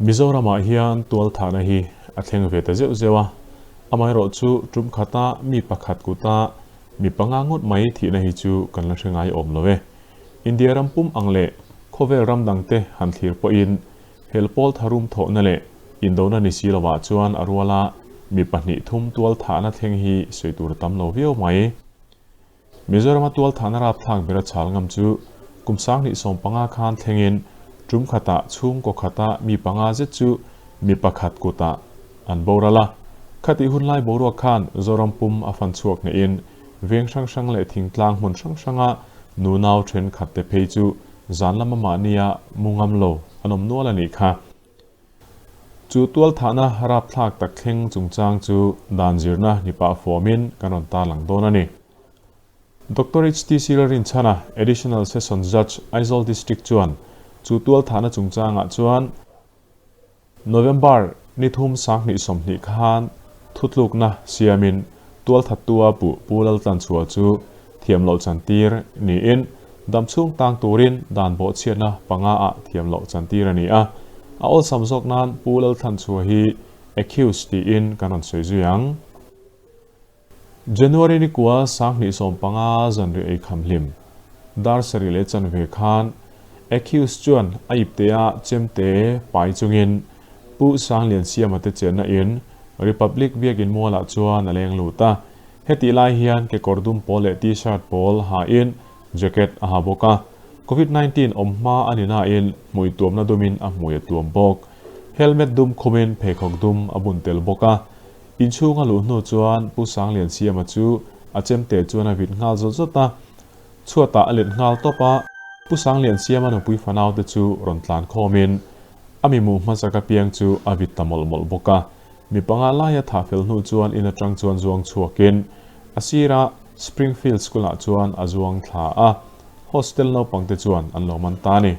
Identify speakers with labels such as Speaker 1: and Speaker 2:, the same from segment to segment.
Speaker 1: Mizoramah hian tualthahna hi a thleng ve ta zeuh zeuh a, amaherawhchu tum khata mi pakhat kuta mi panga ngawt mai thihna hi chu kan la hre ngai awm lo e. India ram pum ang leh khawvel ram dangte han thlir pawhin hel pawl tharum thawhna leh indona ni si lovah chuan a ruala mi pahnih thum tualthahna thleng hi sawi tur a tam lo viau mai. Mizorama tualthahna rapthlak bera chhal ngam chu kum 2015 khan thlengin tum khatah chhungkaw khata mi panga zet chu mi pakhat kutah an boral a. Khatih hun lai boruak khan Zoram pum a fan chhuak hnehin veng hrang hrang leh thingtlang hmun hrang hranga nunau thenkhatte phei chu zan lama mahnia mu ngam lo an awm nual a nih kha. Chu tualthahna rapthlak tak thleng chungchang chu dan zirna ni pah fuamin kan rawn tarlang dawn a ni. Doctor HTC Lalrinchhana, Additional Session Judge, Aizawl District chuan chu tualthahna chungchangah chuan November ni thum 2020 khan thutlukna siamin tualthattua puh Pu Laltlanchhuah chu thiam loh chantir niin damchhung tang turin dan bawhchhiatna panga ah thiam loh chantir a ni a. A awlsam zawk nan Pu Laltlanchhuah hi accused tiin kan rawn sawi zui ang. January ni kua 2015 zanri ei kham hlim dar sarih leh chanve khan accused chuan a iptea chemte pai chungin Pu Sangliansiama te chenna in Republic biakin mualah chuan a leng lut a. Hetih lai hian kekawr dum pawl leh t-shirt pawl ha in jacket a ha bawk a. Covid 19 awm hma a ni nain hmui tuamna dumin a hmui a tuam bawk. Helmet dum khumin pheikhawk dum a bun tel bawk a. Inchhung a luh hnu chuan Pu Sangliansiama chu a chemte chuan a vit nghal zawt zawt a. Chhuatah a let nghal tawp a. Pu Sangliansiama nupui fanaute chu rawn tlan khawmin a mi hmuh hmasak apiang chu a vit ta mawlh mawlh bawk a. Mi panga laia thah fel hnu chuan in atang chuan zuang chhuakin a sira Springfield School-ah chuan a zuang thla a, hostel naupangte chuan an lo man ta a ni.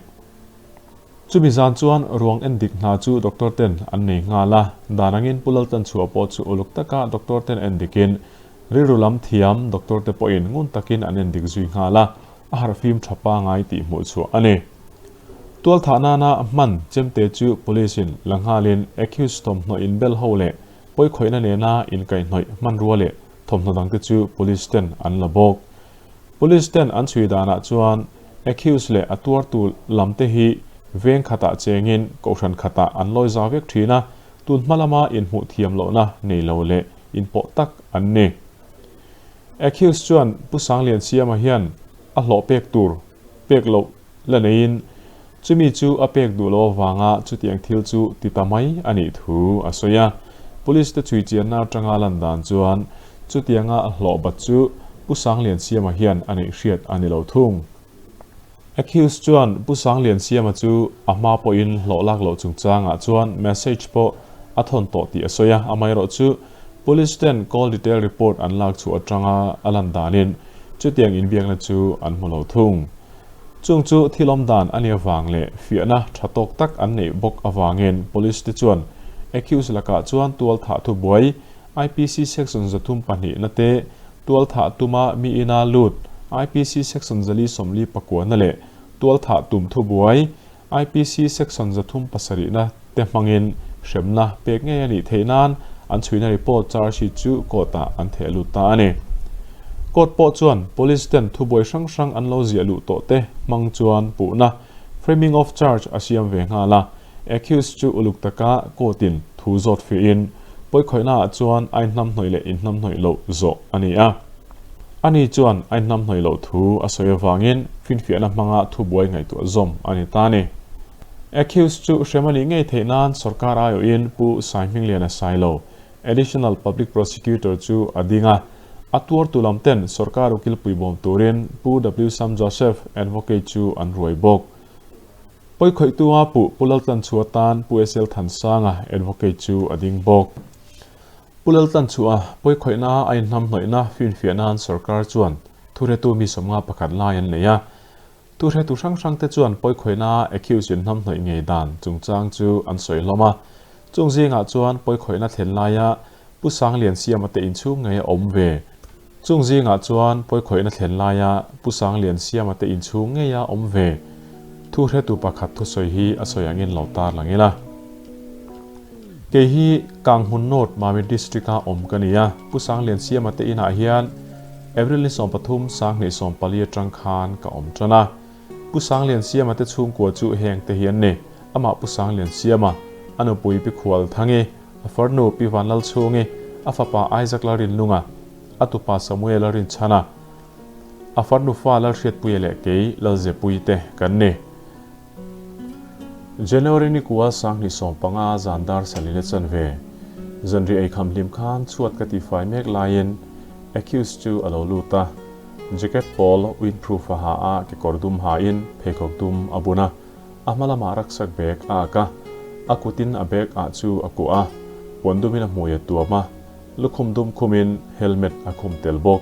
Speaker 1: Chumi zan chuan ruang en dik hna chu doctor ten an nei nghal a, dan angin Pu Laltlanchhuah pawh chu uluk taka doctor ten en dikin rilru lam thiam doctor te pawhin ngun takin an en dik zui nghal a, a harhfim tha pangai tih hmuh chhuah a ni. Tualthah nana hman chemte chu police in la nghalin accused thawmhnaw inbel ho leh pawikhawihna nena inkaihhnawih hmanrua leh thawmhnaw dangte chu police ten an la bawk. Police ten an chhui danah chuan accused leh a tuartu lamte hi veng khatah chengin kohhran khatah an lawi zau vek thin a, tun hma lama inhmuh thiam lohna nei lo leh inpawh tak an ni. Accused chuan Pu Sangliansiama hian a hlawh pek tur pek loh la neiin chumi chu a pek duh loh avanga chutiang thil chu ti ta mai a nih thu a sawi a. Police te chhui chianna atanga lan dan chuan chutianga hlawh bat chu Pu Sangliansiama hian a neih hriat a ni lo thung. Accused chuan Pu Sangliansiama chu a hma pawhin hlawh lak loh chungchangah chuan message pawh a thawn tawh tih a sawi a, amaherawhchu Police ten call detail report an lak chhuah atanga a lan danin chutiang inbiakna chu an hmu lo thung. Chung chu thil awm dan a nih avang leh fiahna tha tawk tak an neih bawk avangin Police te chuan accused lakah chuan tual thah thubuai IPC section 32 na te, tual thah tuma mi ina lut IPC section 449 na leh tual thah tum thubuai IPC section 37 na te hmangin hremna pek ngei a nih theih nan an chhuina report charge sheet chu court ah an theh lut ta a ni. Court pawh chuan police ten thubuai hrang hrang an lo ziah luh tawh te hmang chuan puhna framing of charge a siam ve nghal a, accused chu uluk taka court in thu zawt fiahin pawikhawihna ah chuan a inhnamhnawih leh inhnamhnawih loh zawh a ni a. Ani chuan a inhnamhnawih loh thu a sawi avangin finfiahna hmanga thubuai ngaihtuah zawm a ni ta a ni. Accused chu hrem a nih ngei theih nan sorkar aiawhin Pu Saihmingliana Sailo, Additional Public Prosecutor chu a ding a. A tuartu lam ten sorkar ukil puibawm turin Pu W Sam Joseph, Advocate chu an ruai bawk. Pawikhawihtu a puh Pu Laltlanchhuah tan Pu SL Thansanga, Advocate chu a ding bawk. Pu Laltlanchhuah pawikhawihna a inhnamhnawihna finfiah nan sorkar chuan thuhretu mi 51 lai an nei a. Thuhretu hrang hrang te chuan pawikhawihna accused in hnamhnawih ngei dan chungchang chu an sawi hlawm a. Chung zingah chuan pawikhawihna thlen laia Pu Sangliansiama te inchhung ngei a awm ve. Chung zingah chuan pawikhawihna thlen laia Pu Sangliansiama te inchhung ngei a awm ve. Thuhretu pakhat thusawi hi a sawi angin lo tar lang ila. Kei hi Kanghmun North Mamit District-a awm ka ni a, Pu Sangliansiama te inah hian April ni 13 2014 atang khan ka awm tan a. Pu Sangliansiama te chhungkua chu heng te hi an ni, amah Pu Sangliansiama, a nupui Pi Khualthangi, a farnu Pi Vanlalchhungi, a fapa Isaac Lalrinlunga, a tupa Samuel Lalrinchhana, a farnu fa Lalhriatpuia leh kei Lalzepui te kan ni. January ni kua 2015 zan dar salin a chan ve. Zanri ei kham hlim khan chhuat ka tifai mek laiin accused chu a lo lut a. Jacket pawl windproof a ha a, kekawr dum hain pheikhawk dum a bun a. A hma lamah rucksack bag a ak a, a kutin a bag ah chu a kuah a, puan dumin a hmui a tuam a, lukhum dum khumin helmet a khum tel bawk.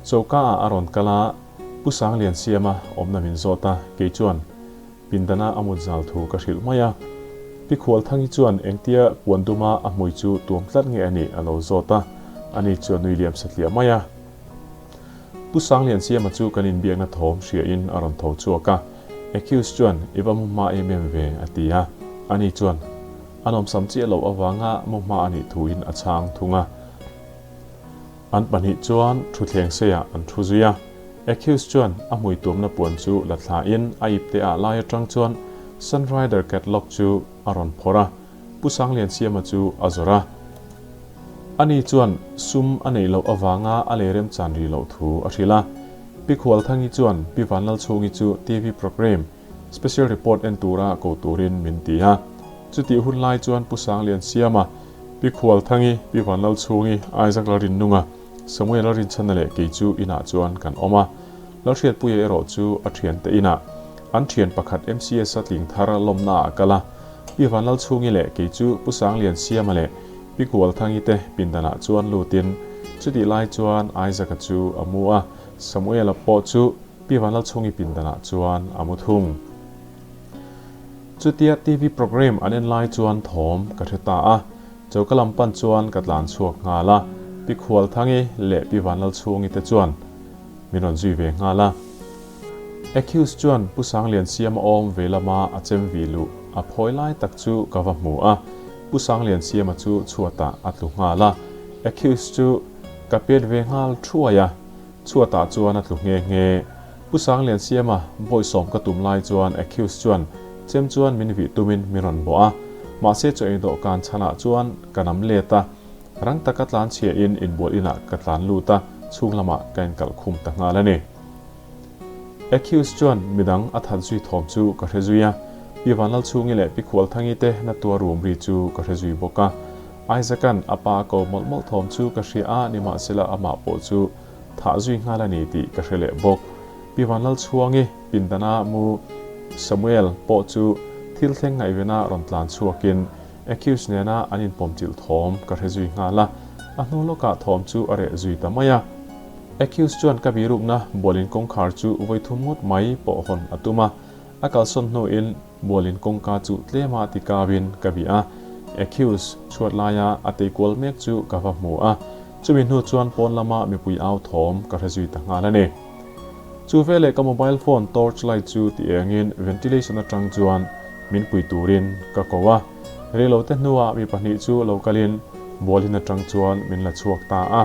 Speaker 1: Choka ah a rawn kal a. Pu Sangliansiama awmna min zawt a, kei chuan pindana a mut zal thu ka hrilh mai a. Pi Khualthangi chuan engtia puan duma a hmui chu tuam tlat nge a nih a lo zawt a, ani chu a nui liam satliah mai a. Pu Sangliansiama chu kan inbiakna thawm hriain a rawn tho chhuak a, Accused chuan i va mu hma em em ve a ti a, ani chuan a nawmsam chiah loh avanga mu hma a nih thuin a chhang thung a. An pahnih chuan thutthleng seiah an thu zui a. Accused chuan a hmui tuamna puan chu la thlain a ipte ah lai atang chuan Sunrider catalog chu a rawn phawrh a, Pu Sangliansiama chu a zawrh a. Ani chuan sum a neih loh avanga a lei remchan rih loh thu a hrilh a. Pi Khualthangi chuan Pi Vanlalchhungi chu TV programme Special report en tura ko turin min ti a. Chutih hun lai chuan Pu Sangliansiama, Pi Khualthangi, Pi Vanlalchhungi, Isaac Lalrinnunga, Samuel Lalrinchhana leh kei chu inah chuan kan awm a. Lalhriatpuia erawh chu a thiante inah an thian pakhat MCS a tling thar lawmna ah a kal a. Pi Vanlalchhungi leh kei chu Pu Sangliansiama leh Pi Khualthangi te pindanah chuan lutin chutih lai chuan Isaac-a chu a mu a, Samuel-a pawh chu Pi Vanlalchhungi pindanah chuan a mu thung. Chutia TV programme an en lai chuan thawm ka hre ta a, choka lam pan chuan ka tlan chhuak nghal a, Pi Khualthangi leh Pi Vanlalchhungi te chuan min rawn zui ve nghal a. Accused chuan Pu Sangliansiama awm ve lama a chem vi luh a phawi lai tak chu ka va hmu a, Pu Sangliansiama chu chhuatah a tlu nghal a, Accused chu ka pet ve nghal thuai a. Chhuatah chuan a tlu nghe nghe. Pu Sangliansiama bawisawm ka tum lai chuan Accused chuan chem chuan min vih tumin min rawn bawh a. Mahse chaw ei dawhkan chhanah chuan ka nam let a. Rang taka tlan chhiahin inbual inah ka tlan lut a, chhung lamah ka inkalh khum ta nghal a ni. Accused chuan midang a that zui thawm chu ka hre zui a. Pi Vanlalchhungi leh Pi Khualthangi te na tua rum ri chu ka hre zui bawk a. Isaac-a'n a pa a ko mawlh mawlh thawm chu ka hria a, nimahsela amah pawh chu thah zui nghal a ni tih ka hre leh bawk. Pi Vanlalchhuangi pindana mu Samuel pawh chu thil thleng ngaihvena rawn tlan chhuakin Accused nena an inpawmchilh thawm ka hre zui nghal a, a hnu lawkah thawm chu a reh zui ta mai a. Accused chuan ka birukna bualin kawngkhar chu vawi thum ngawt mai pawh hawn a tum a, a kalsawn hnuin Bualin kawngka chu tlema ti kauin ka bih a, Accused chhuat laia a tei kual mek chu ka va hmu a, chumi hnu chuan pawn lama mipui au thawm ka hre zui ta nghal a ni. Chu veleh ka mobile phone torch light chu ti engin ventilation atang chuan min pui turin ka ko a, reilote hnuah mi pahnih chu lo kalin bualin atang chuan min la chhuak ta a,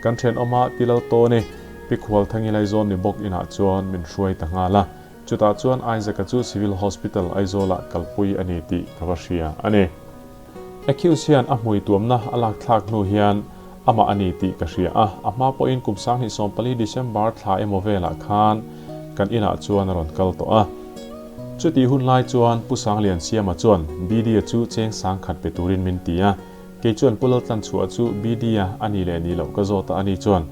Speaker 1: kan thenawma Pi Laltawni, Pi Khualthangi Laizawn ni bawk inah chuan min hruai ta nghal a. Chutah chuan Isaac-a chu Civil Hospital Aizawl-ah kalpui a ni tih ka va hria a ni. Accused hian a hmui tuamna a lak thlak hnu hian amah a ni tih ka hria a, a hma pawhin kum 2014 December thla emaw velah khan kan inah chuan a rawn kal tawh a. Chutih hun lai chuan Pu Sangliansiama chuan BD-a chu cheng sangkhat pe turin min ti a, Kei chuan Pu Laltlanchhuah chu BD-a a nih leh nih loh ka zawt a, ani chuan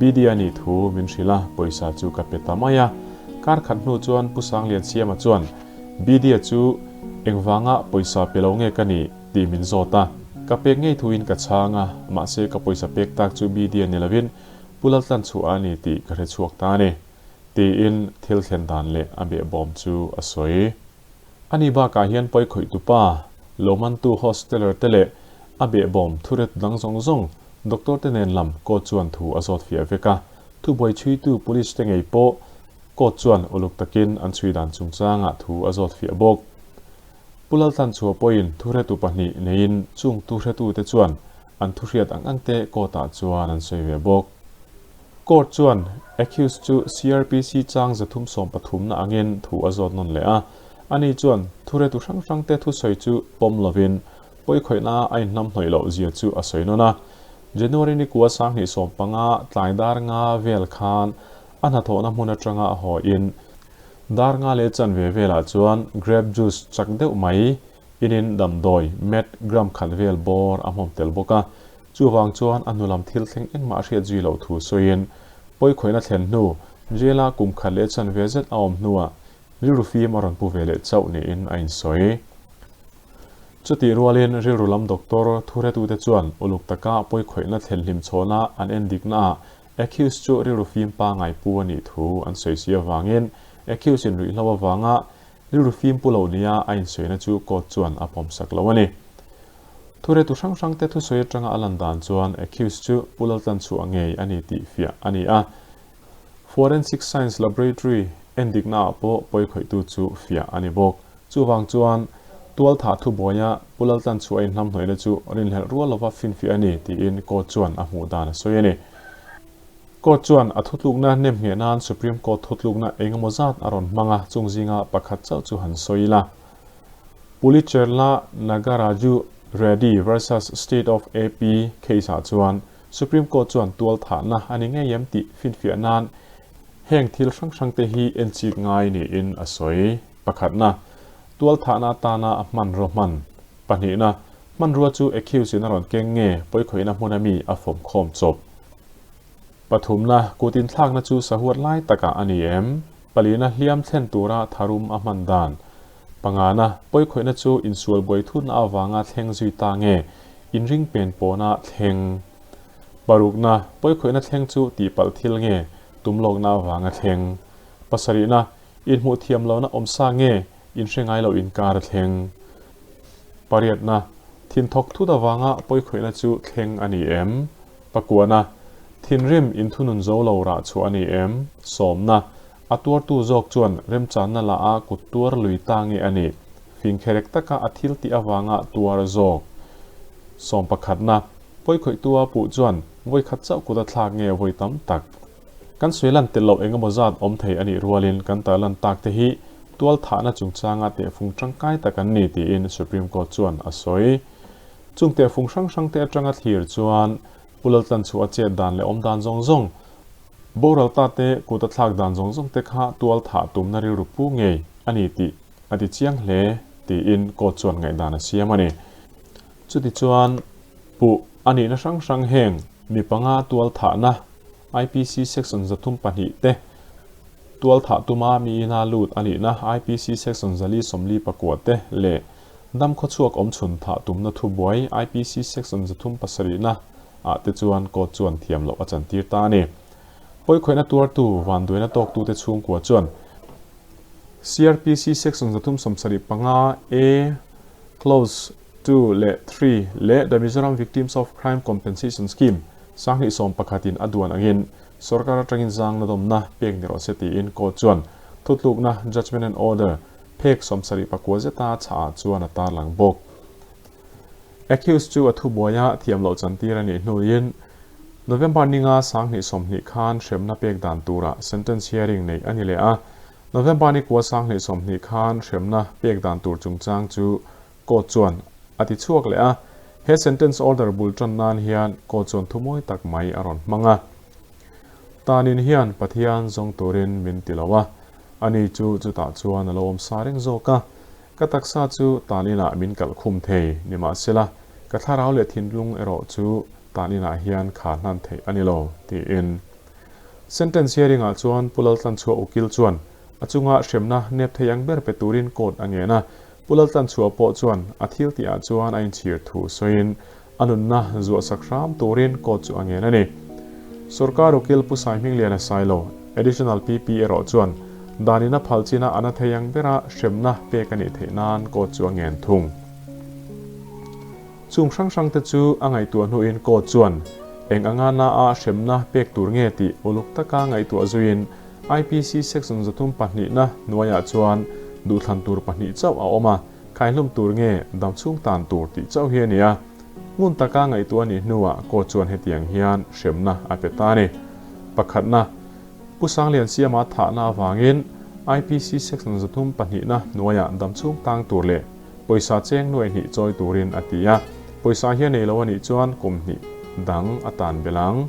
Speaker 1: BD-a nih thu min hrilh a, pawisa chu ka pe ta mai a. Kar khat hnu chuan Pu Sangliansiama chuan BD-a chu engvanga pawisa pe lo nge ka nih tih min zawt a, ka pek ngei thuin ka chhang a, mahse ka pawisa pek tak chu BD-a ni lovin Pu Laltlanchhuah a ni tih ka hre chhuak ta a ni, tiin thil thlen dan leh a behbawm chu a sawi. Ani bakah hian pawi khawihtu pa, lomantu hosteler te leh a behbawm thuret dang zawng zawng doctor te nen lam court chuan thu a zawt fiah vek a. Thubuai chhuitu police te ngei pawh court chuan uluk takin an chhui dan chungchangah thu a zawt fiah bawk. Pu Laltlanchhuah pawhin thuhretu pahnih neiin chung thuhretute chuan an thuhriat ang ang te court-ah chuan an sawi ve bawk. Court chuan accused chu CrPC chang 313 na angin thu a zawt nawn leh a, ani chuan thuhretu hrang hrangte thusawi chu pawm lovin pawikhawihna a inhnamhnawih loh zia chu a sawi nawn a. January ni kua 2015 tlai dar nga vel khan a hnathawhna hmun atanga a haw in Dar nga leh chanve velah chuan grape juice chak deuh mai inin damdawi met gram khat vel bawr a hmawm tel bawk a. Chuvang chuan a hnulam thil thleng engmah a hriat zui loh thu sawiin pawikhawihna thlen hnu jail-a kum khat leh chanve zet a awm hnuah rilru fim a rawn pu ve leh chauh niin a insawi. Chutih rualin rilru lam doctor thuhretute chuan uluk taka pawikhawihna thlen hlim chhawna an endiknaah Accused chu rilru fim pangai pu a nih thu an sawi si avangin accused in ruihhlo avanga rilru fim pu lo nia a insawina chu court chuan a pawmsak lo a ni. Thuretu hrang hrangte thusawi atanga a lan dan chuan accused chu Pu Laltlanchhuah ngei a ni tih fiah a ni a. Forensic Science Laboratory endikna ah pawh pawikhawihtu chu fiah a ni bawk. Chuvang chuan tualthah thubuaia Pu Laltlanchhuah inhlamhnawihna chu rinhlelh rual lova finfiah a ni tiin court chuan a hmuh dan a sawi a ni. Court chuan a thutlukna nem ngheh nan Supreme Court thutlukna eng emaw zat a rawn hmang a, chung zinga pakhat chauh chu han sawi ila. Pulicherla Nagaraju Reddy versus State of AP case-ah chuan Supreme Court chuan tualthahna a ni ngei em tih finfiah nan heng thil hrang hrangte hi enchik ngai niin a sawi. Pakhatna, tualthahna atana a hmanraw hman. Pahnihna, hmanrua chu accused-in a rawn keng nge pawikhawihna hmuna mi a fawm khawm chawp. Pathumna, kut inthlakna chu sahuat lai takah a ni em? Palina, hliam thlen tura tharum a hman dan. Pangana, pawikhawihna chu insual buai thutna avanga thleng zui ta nge inring pen pawna thleng. Parukna, pawikhawihna thleng chu tihpalh thil nge tumlawkna avanga thleng. Pasarihna, Inhmuh thiam lohna awm sa nge inhre ngai lo inkar a thleng? Pariatna, Thinthawk thut avanga pawikhawihna chu thleng a ni em? Pakuana, Thinrim inthunun zo lo rah chhuah a ni em? Sawmna, A tuartu zawk chuan remchanna la a kut tuar lui ta nge a nih? Fingkherek taka a thil tih avanga tuar zawk. Sawmpakhatna, Pawikhawihtua puh chuan vawikhat chauh kut a thlak nge vawi tam tak? Kan sawi lan tel loh engemaw zat awm thei a nih rualin kan tar lan tak te hi tual thahna chungchanga tehfung tangkai tak an ni tiin Supreme Court chuan a sawi. Chung tehfung hrang hrang te atanga thlir chuan Pu Laltlanchhuah a chet dan leh awm dan zawng zawng, boral ta te kut a thlak dan zawng zawng te kha tual thah tumna rilru pu ngei a ni tih a ti chiang hle tiin court chuan ngaihdan a siam a ni. Chutichuan puh a nihna hrang hrang heng mi panga tual thahna, IPC Section 302 te tual thah tuma mi ina lut a nihna IPC Section 449 te leh dam khawchhuak awm chhun thah tumna thubuai IPC Section 307 ah te chuan court chuan thiam loh a chantir ta a ni. Pawikhawihna tuartu vanduaina tawktute chhungkua chuan CrPC Section 375 A Clause 2 leh 3 leh The Mizoram Victims of Crime Compensation Scheme 2011 in a duan angin sorkar atangin zang nadawmna pek ni rawh se tiin court chuan thutlukna, judgement and order, phek 79 zeta chhah ah chuan a tarlang bawk. Accused chu a thubuaia thiam loh chantir a nih hnuin November ninga 2020 khan hremna pek dan tura sentence hearing neih a ni leh a, November ni kua 2020 khan hremna pek dan tur chungchang chu Court chuan a ti chhuak leh a, he sentence order bul tan nan hian court chuan thu mawi tak mai a rawn hmang a. Tanin hian Pathian zawng turin min ti lo a, ani chu chutah chuan a lo awm sa reng zawk a, ka taksa chu taninah min kalh khum thei, nimahsela ka thlarau leh thinlung erawh chu taninah hian kha hnan theih a ni lo, tiin. Sentence hearing ah chuan Pu Laltlanchhuah ukil chuan a chunga hremna nep thei ang ber pe turin court a ngen a, Pu Laltlanchhuah pawh chuan a thil tih ah chuan a inchhir thu sawiin a nunna zuahsak hram turin court chu a ngen a ni. Sorkar ukil Pu Saihmingliana Sailo, Additional PP erawh chuan danin a phal china a na thei ang bera hremna pek a nih theih nan court chu a ngen thung. Chung hrang hrang te chu a ngaihtuah hnuin court chuan eng anga na a hremna pek tur nge tih uluk taka ngaihtuah zuiin IPC Section 302 na hnuaiah chuan duhthlan tur pahnih chauh a awm a. Khaihlum tur nge damchhung tan tur tih chauh hi a ni a. Ngun taka ngaihtuah a nih hnuah court chuan hetiang hian hremna a pe ta a ni. Pakhatna, Pu Sangliansiama thahna avangin IPC Section 300 pahnihna hnuaiah damchhung tang tur leh pawisa cheng nuai hnih chawi turin a ti a. Pawisa hi a nei lo a nih chuan kum hnih dang a tan belh ang.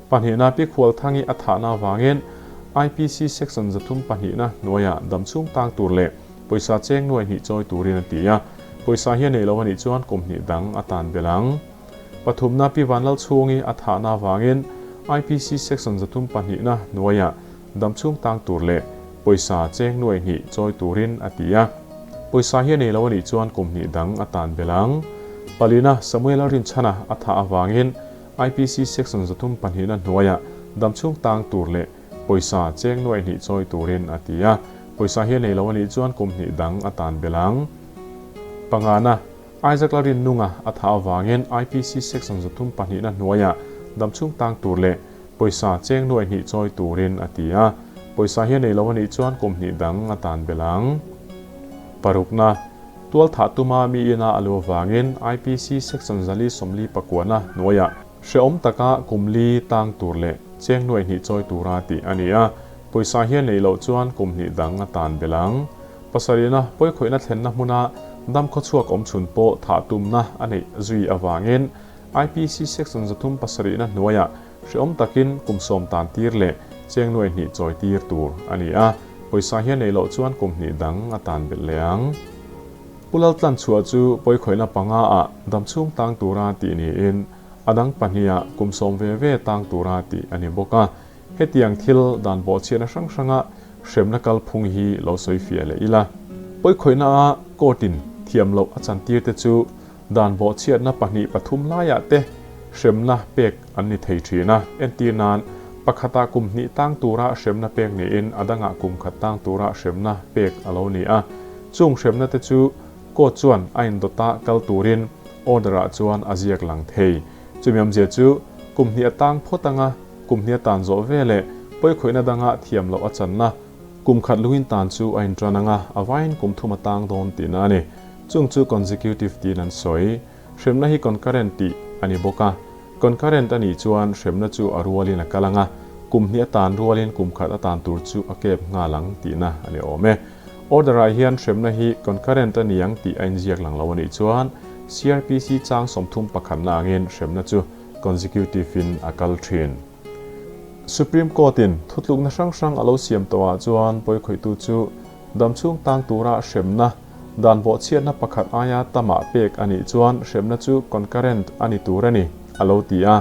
Speaker 1: Pahnihna Pi Khualthangi a thahna avangin IPC Section 300 pahnihna hnuaiah damchhung tang tur leh Pawisa cheng nuai hnih chawi turin a ti a, pawisa hi a nei lo a nih chuan kum hnih dang a tan belh ang. Pathumna Pi Vanlalchhungi a thahna avangin IPC Section 300 pahnihna hnuaiah damchhung tang tur leh pawisa cheng nuai hnih chawi turin a ti a, pawisa hi a nei lo a nih chuan kum hnih dang a tan belh ang. Palina Samuela Rinchhana a thah avangin IPC Section 300 pahnihna hnuaiah damchhung tang tur leh Pawisa cheng nuai hnih chawi turin a ti a, pawisa hi a nei lo a nih chuan kum hnih dang a tan belh ang. Pangana, Isaac Lalrinnunga a thah avangin IPC Section 300 pahnihna hnuaiah damchhung tang tur leh pawisa cheng nuai hnih chawi turin a ti a, pawisa hi a nei lo a nih chuan kum hnih dang a tan belh ang. Parukna, Tual thah tuma mi ina a lu avangin IPC Section 449 hnuaiah Hrehawm taka kum li tang tur leh cheng nuai hnih chawi tura tih a ni a, pawisa hian neih loh chuan kum hnih dang a tan belh ang. Pasarihna pawikhawihna thlenna hmuna dam khawchhuak awm chhun pawh thah tumna a neih zui avangin IPC Section 300 pasarihna hnuaiah hrehawm takin kum sawm tan tir leh cheng nuai hnih chawi tir tur a ni a, pawisa hian neih loh chuan kum hnih dang a tan belh leh ang. Pu Laltlanchhuah chu pawikhawihna panga ah damchhung tang tura tih niin a dang pahniha kum sawm ve ve tang tura tih a ni bawk a. Hetiang thil dan bawhchhiatna hrang hranga hremna kalphung hi lo sawi fiah leh ila. Pawikhawihna a court in thiam loh a chantir te chu dan bawhchhiatna pahnih pathum laiah te hremna pek an ni thei thin a. Entir nan, pakhatah kum hnih tang tura hremna pek niin a dangah kum khat tang tura hremna pek a lo ni a. Chung hremna te chu Court chuan a indawta kal turin order-ah chuan a ziak lang thei. Chumi awmzia chu kum hnih a tang phawt anga kum hnih a tan zawh ve leh pawikhawihna danga thiam loh a channa kum khat lungin tan chu a intan anga a vaiin kum thum a tang dawn tihna a ni. Chung chu consecutive tiin an sawi. Hremna hi concurrent tih a ni bawk a. Concurrent a nih chuan hremna chu a rualin a kal anga kum hnih a tan rualin kum khat a tan tur chu a kep nghal ang tihna a ni awm e. Order-ah hian hremna hi concurrent a ni ang tih a inziak lang lo a nih chuan CrPC chang 30 pakhatna angin hremna chu consecutive-in a kal thin. Supreme Court-in thutlukna hrang hrang a lo siam tawhah chuan pawikhawihtu chu damchhung tang tura hremna dan bawhchhiatna pakhat aia tamah pek a nih chuan hremna chu concurrent a ni tur a ni, a lo ti a.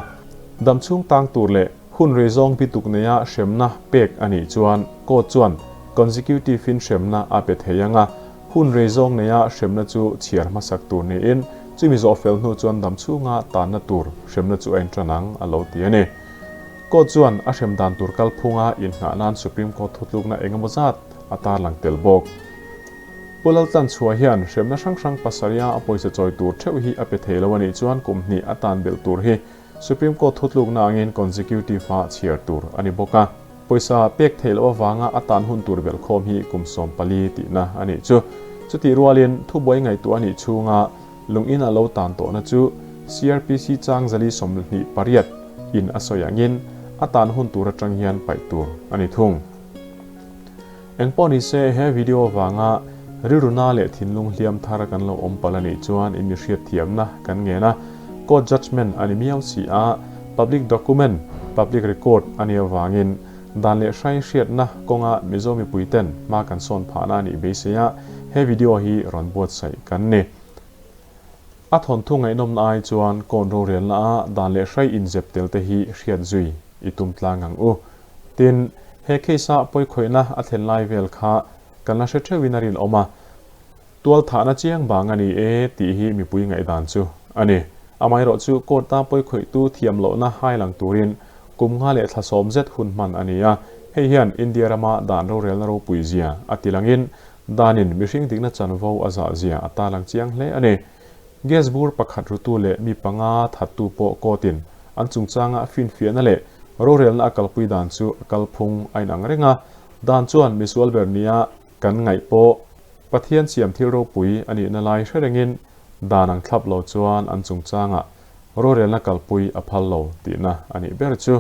Speaker 1: Damchhung tang tur leh Hun rei zawng bituk neia hremna pek a nih chuan court chuan consecutive-in hremna a pe thei ang a, hun rei zawng neia hremna chu chhiar hmasak tur niin chumi zawh fel hnu chuan dam chhunga tanna tur hremna chu a intan ang a lo ti a ni. Court chuan a hrem dan tur kalphunga innghah nan Supreme Court thutlukna engemaw zat a tarlang tel bawk. Pu Laltlanchhuah hian hremna hrang hrang pasarih a a pawisa chawi tur theuh hi a pe thei lo a nih chuan kum hnih a tan belh tur hi Supreme Court thutlukna angin consecutive-a chhiar tur a ni bawk a, pawisa pek theih loh avanga a tan hun tur belhkhawm hi kum 14 tihna a nih chu. Chutih rualin thubuai ngaihtuah a nih chhunga lungin a lo tan tawhna chu CrPC chang 428 in a sawi angin a tan hun tur atang hian paih tur a ni thung. Engpawh ni se, he video avanga rilruna leh thinlung hliam thar kan lo awm palh a nih chuan in mi hriatthiamna kan ngen a, court judgement a ni miau si a, public document, public record a nih avangin dan leh hrai hriatna kawnga Mizo mipuiten hma kan sawn phahna a nih beisei a, he video hi rawn buatsaih kan ni. A thawnthu ngaihnawmna ai chuan kawn rorelna a dan leh hrai inzep tel te hi hriat zui i tum tlang ang u. Tin, he case-a pawikhawihna a thlen lai vel kha kan la hre theuhin a rinawm a, tual thahna chiang bang a ni e tih hi mipui ngaihdan chu a ni. Amaherawhchu court-a pawikhawihtu thiam lohna hai lang turin kum nga leh thla sawm zet hun hman a ni a, hei hian India rama dan rorelna ropui zia a ti langin danin mihring dikna chanvo a zah zia a tarlang chiang hle a ni. Gas bur pakhat rutu leh mi panga thattu pawh court-in an chungchanga finfiahna leh rorelna a kalpui dan chu a kalphung a inang reng a, dan chuan misual ber nia kan ngaih pawh. Pathian siam thil ropui a nihna lai hre rengin dan ang thlap lo chuan an chungchangah rorelna kalpui a phal lo tihna a nih ber chu.